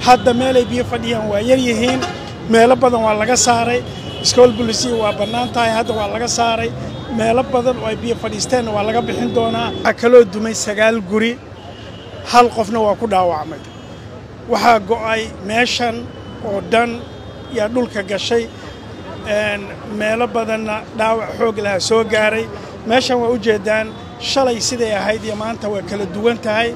Hadda meelay biyo fadhiyaan waa yar yihiin, meelo badan waa laga saaray. Iskool Bulisiya waa bannaan tahay, hadda waa laga saaray. Meelo badan oo ay biyo fadhiisteenna waa laga bixin doonaa. Waxaa kaloo dumay 9 guri, 1 qofna waa ku dhaawacmay. Waxaa go'ay meeshan oo dhan yaa dhulka gashay, meelo badanna dhaawac xoog lahaa soo gaaray. Meeshan waa u jeedaan shalay siday ahayd iyo maanta waa kala duwan tahay.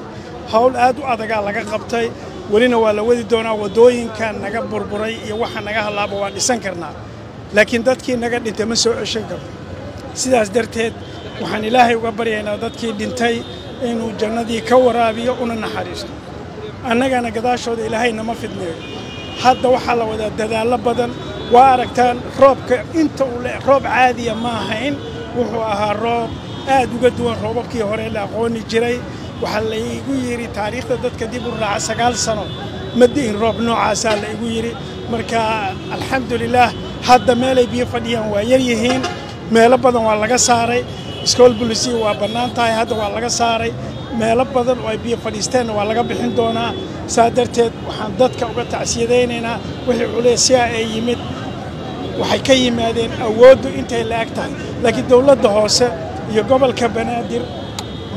Hawl aad u adagaa laga qabtay, welina waa la wadi doonaa. Waddooyinka naga burburay iyo waxa naga hadlaaba waa dhisan karnaa, laakiin dadkii naga dhintay ma soo ceshan karno. Sidaas darteed waxaan Ilaahay uga baryaynaa dadkii dhintay inuu jannadii ka waraabiyo una naxariisto, annagana gadaashooda Ilaahay nama fidneeyo. Hadda waxaa la wadaa dadaallo badan. Waa aragtaan roobka inta uu roob caadiya ma ahayn, wuxuu ahaa roob aad uga duwan roobabkii hore la aqooni jiray. Waxaa la igu yidhi taariikhda dadka dib u raaca 9 sano ma di'in roob noocaasaa la igu yidhi. Marka alxamdulilaah hadda meelay biyo fadhiyaan waa yar yihiin, meelo badan waa laga saaray. Iskool Bulisiya waa bannaan tahay, hadda waa laga saaray. Meelo badan oo ay biyo fadhiisteenna waa laga bixin doonaa. Saa darteed waxaan dadka uga tacsiyadaynaynaa wixii culeysyaa ee yimid waxay ka yimaadeen awooddu intay la eg tahay, laakiin dowladda hoose iyo gobolka Banaadir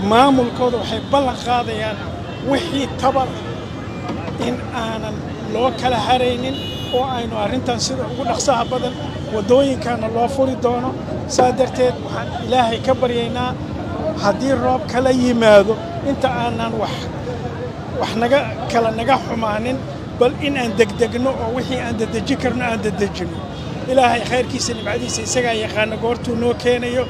maamulkooda waxay ballan qaadayaan wixii tabar in aanan loo kala haraynin oo aynu arrintan sida ugu dhaqsaha badan waddooyinkaana loo furi doono. Saa darteed waxaan Ilaahay ka baryaynaa haddii roob kala yimaado inta aanan wax naga kala naga xumaanin, bal in aan degdegno oo wixii aan dedejin karno aan dedejinno. Ilaahay khayrkiisa nimcadiisa isagaa yaqaana goortuu noo keenayo.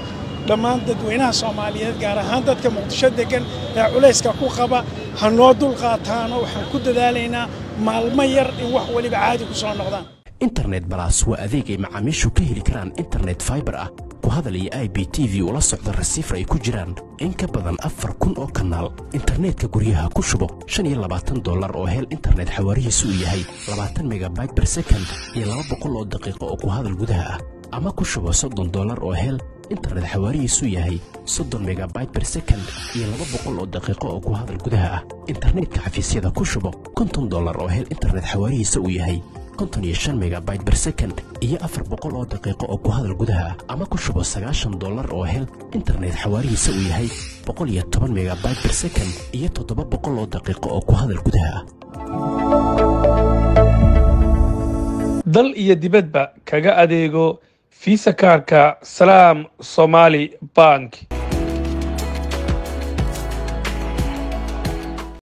Dhammaan dadweynaha Soomaaliyeed, gaar ahaan dadka Muqdisho degan ee culayska ku qaba, ha noo dulqaataano. Waxaan ku dadaalaynaa maalmo yar in wax waliba caadi ku soo noqdaan. Internet Balas waa adeeg ay macaamiishu ka heli karaan internet fiber ah, ku hadal iyo IPTV ula socda receiver ay ku jiraan in ka badan 4000 oo kanaal. Internetka guryaha ku shubo $25 oo hel internet xawaarihiisu uu yahay 20 megabyte per second iyo 200 oo daqiiqo oo ku hadal gudaha ah, ama ku shubo $30 oo hel internet xawaarihiisu yahay 30 megabyte per second iyo 200 oo daqiiqo oo ku hadal gudaha ah. Internetka xafiisyada ku shubo $50 oo hel internet xawaarihiisa uu yahay 55 megabyte per second iyo 400 oo daqiiqo oo ku hadal gudaha ah, ama ku shubo $90 oo hel internet xawaarihiisa uu yahay 110 megabyte per second iyo 700 oo daqiiqo oo ku hadal gudaha ah. Dal iyo dibadba kaga adeego Visa kaarka Salaam Somali Bank.